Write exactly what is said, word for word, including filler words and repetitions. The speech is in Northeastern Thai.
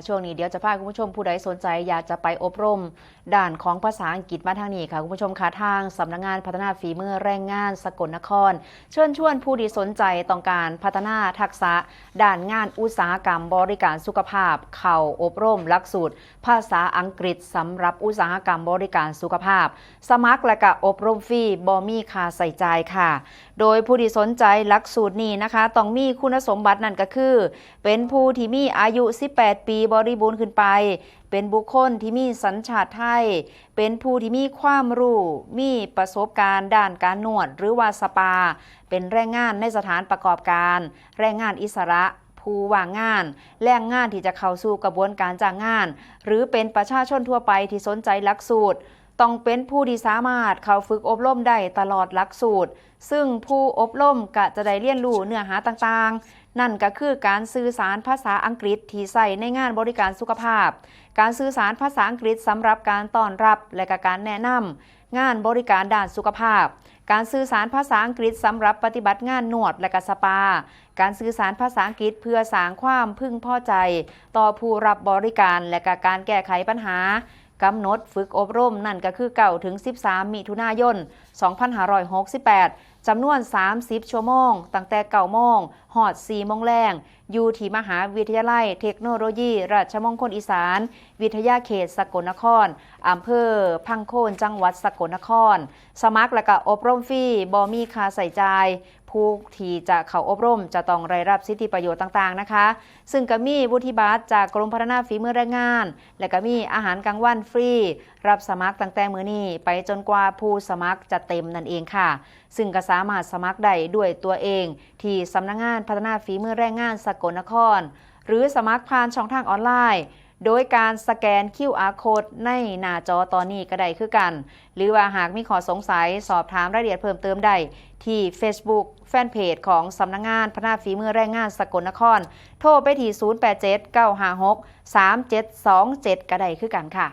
ช่วงนี้เดี๋ยวจะพาคุณผู้ชมผู้ใดสนใจอยากจะไปอบรมด้านของภาษาอังกฤษมาทางนี้ค่ะ คุณผู้ชมคะ ทางสำนักงานพัฒนาฝีมือแรงงานสกลนคร เชิญชวนผู้ที่สนใจต้องการพัฒนาทักษะด้านงานอุตสาหกรรมบริการสุขภาพ เข้าอบรมหลักสูตรภาษาอังกฤษสำหรับอุตสาหกรรมบริการสุขภาพ สมัครและก็อบรมฟรี บ่มีค่าใช้จ่ายค่ะ โดยผู้ที่สนใจหลักสูตรนี้นะคะ ต้องมีคุณสมบัตินั่นก็คือ เป็นผู้ที่มีอายุ สิบแปด ปีบริบูรณ์ขึ้นไป เป็นบุคคลที่มีสัญชาติไทย เป็นผู้ที่มีความรู้ มีประสบการณ์ด้านการนวด หรือว่าสปา เป็นแรงงานในสถานประกอบการ แรงงานอิสระ ผู้ว่างงาน แรงงานที่จะเข้าสู่กระบวนการจ้างงาน หรือเป็นประชาชนทั่วไปที่สนใจหลักสูตร ต้องเป็นผู้ที่สามารถเข้าฝึกอบรมได้ตลอดหลักสูตร ซึ่งผู้อบรมก็จะได้เรียนรู้เนื้อหาต่างๆ นั่นก็คือการสื่อสารภาษาอังกฤษที่ใช้ในงานบริการสุขภาพ การสื่อสารภาษาอังกฤษสำหรับการต้อนรับและก็การแนะนำงานบริการด้านสุขภาพ การสื่อสารภาษาอังกฤษสำหรับปฏิบัติงานนวดและก็สปา การสื่อสารภาษาอังกฤษเพื่อสร้างความพึงพอใจต่อผู้รับบริการและก็การแก้ไขปัญหา กำหนดฝึกอบรมนั่นก็คือ เก้าถึงสิบสาม มิถุนายน สองพันห้าร้อยหกสิบแปด จำนวน สามสิบ ชั่วโมง ตั้งแต่ เก้าโมง ฮอด สี่โมงแลง อยู่ที่มหาวิทยาลัยเทคโนโลยีราชมงคลอีสาน วิทยาเขตสกลนคร อำเภอพังโคน จังหวัดสกลนคร สมัครและก็อบรมฟรี บ่มีค่าใช้จ่าย ผู้ที่จะเข้าอบรมจะต้องได้รับสิทธิประโยชน์ต่างๆนะคะ ซึ่งก็มีวุฒิบัตรจากกรมพัฒนาฝีมือแรงงาน และก็มีอาหารกลางวันฟรี รับสมัครตั้งแต่มื้อนี้ไปจนกว่าผู้สมัครจะเต็มนั่นเองค่ะ ซึ่งก็สามารถสมัครได้ด้วยตัวเอง ที่สำนักงานพัฒนาฝีมือแรงงานสกลนคร หรือสมัครผ่านช่องทางออนไลน์ โดยการสแกน QR code ในหน้าจอตอนนี้ก็ได้คือกัน หรือว่าหากมีข้อสงสัยสอบถามรายละเอียดเพิ่มเติมได้ที่ Facebook Fanpage ของสำนักงานพัฒนาฝีมือแรงงานสกลนคร โทรไปที่ ศูนย์แปดเจ็ด เก้าห้าหก สามเจ็ดสองเจ็ด ก็ได้คือกันค่ะ